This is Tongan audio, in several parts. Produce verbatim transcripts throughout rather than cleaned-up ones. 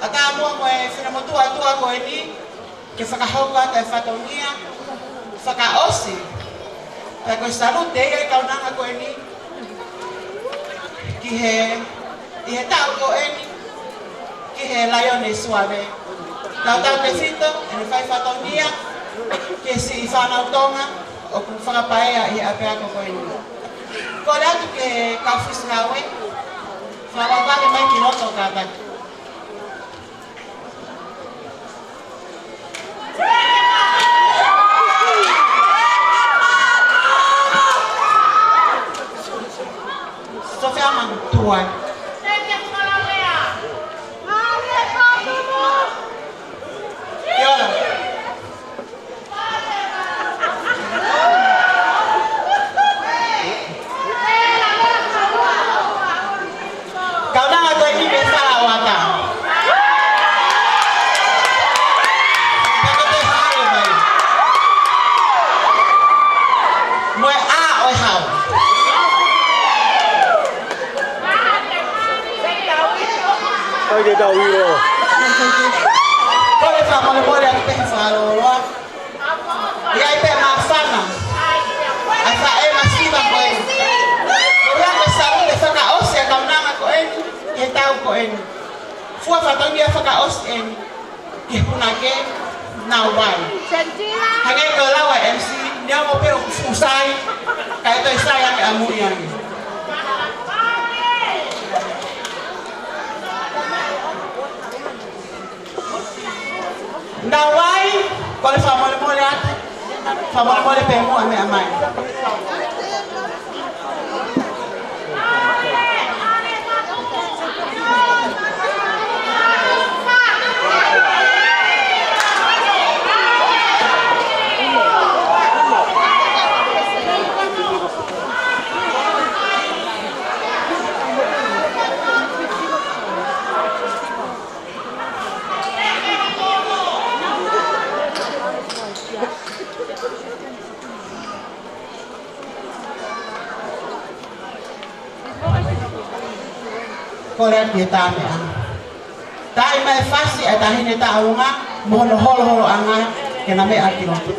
ʻA ka muʻa mo e finemotuʻa ʻOtua ko eni, ke fakahoko atu e fatongia fakaʻosi. Pea ko e salute ia e kaunanga ko eni, ki he, ʻi he taʻu ko eni, ki he Laione Suave. Tautautefito ʻene fai fatongia ki he siʻi fānau Tonga ʻoku fakapaea ʻi he ʻapiako ko eni. Kole atu ki he kau fisi ngāue, fakavavevave mai ki loto kātaki. Sofiama Tuai. Kia ora. Kaunanga ko eni pē fala ʻo ata. Pea ko e hale mai. Mo e ʻā ʻo e hau. Ai ke tau ilo. Kole fakamolemole atu pē he fakalōloa. ʻI ai pē māfana ʻa e faʻē masiva ko eni. Ko ia ko e salute fakaʻosi ʻa e kaunanga ko eni, he taʻu ko eni. Fua fatongia fakaʻosi eni ki he punake Nauvai. Hangē ko e lau ʻa e M C, neongo pē ʻoku fuʻu sai, kae toe sai ange ʻamui ange. Nauvai, kole fakamolemole atu. Fakamolemole pē muʻa meʻa mai. Kole atu ki he tā meʻa. Taaʻi mai e fasi ʻa e Taʻahine Taʻalonga mo hono holoholoʻanga ke na meʻa ki loto.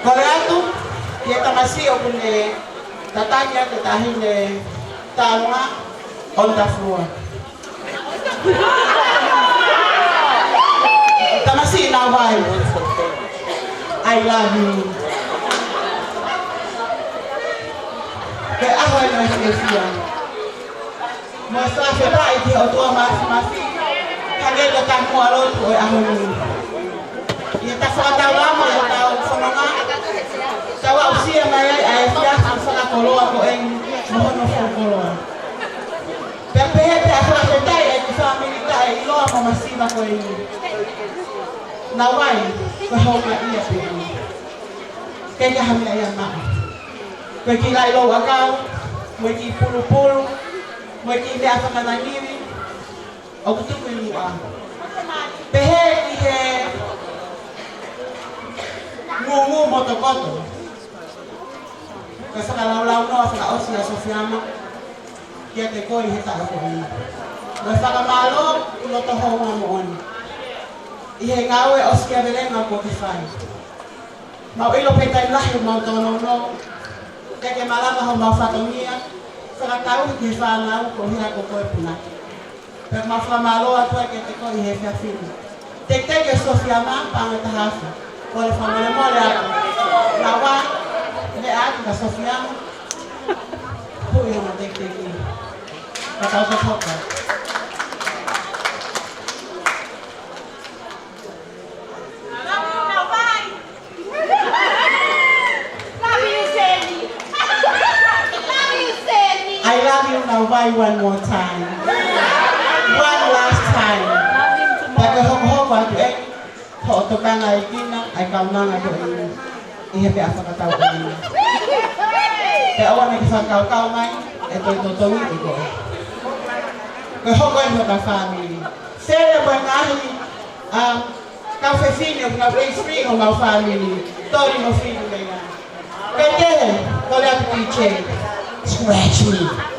Kole atu ki he tamasiʻi ʻoku ne tataki atu e Taʻahine Taʻalonga, on the floor. Tamasiʻi Nauvai, I love you. Ke ʻaho eni ʻo e fiefia. Mo e fakafetaʻi ki he ʻOtua Māfimafi, hangē ko e taumuʻa lotu ʻo e ʻaho ni. ʻI heʻetau fakataulama ʻetau fononga, tau aʻusia mai ai ʻa e efiafi fakakoloa ko eni mo hono fuʻu koloa. Pea pehē pē ʻa e fakafetaʻi ʻa e kiʻi fāmili taʻeʻiloa mo masiva ko eni. Nauvai, ko e houngaʻia pē eni. ʻIkai ke ʻi ai ha meʻa ia maʻa. Ko e kiʻi laʻi louʻakau, mo e kiʻi pulupulu, mo e kiʻi meʻa fakanangivi ʻoku tuku ʻi muʻa. Pehē ki he ngūngū motokoto. Ko e fakalaulaunoa fakaʻosi ʻa Sofiama kiate koe ʻi he taʻu ko eni. Mo e fakamālō ʻi loto houngaʻia moʻoni ʻi he ngāue ʻosikiavelenga kuo ke fai. Mau ʻilo pē taimi lahi ʻoku mau tōnounou, ʻikai ke malava homau fatongia fakatauhi ki he fānau koeʻuhi ko koe punake. Pea mau fakamālō atu ai kiate koe ʻi he efiafi ni. Teketeke ʻa Sofiama, paʻanga ʻe taha afe. Kole fakamolemole atu. Nauvai, meʻa atu kia Sofiama. Huʻi hono teketeke. Ka tau tokoto. One more time. One last time. Pea ko e hokohoko atu ʻeni hoʻo tokangaʻi ʻa e kaunanga ko eni ʻi he meʻa fakatauʻolunga. Pea ʻoua naʻa ke fakakaukau mai ʻe toe totongi ʻi koe. Ko e hoko ʻeni hoʻo fāmili. Sele mo e ngaahi, um, kau fefine ʻoku nau raise free homau fāmili. Toli mo fili meia. Kae kehe, kole atu ki he D J. Scratch me.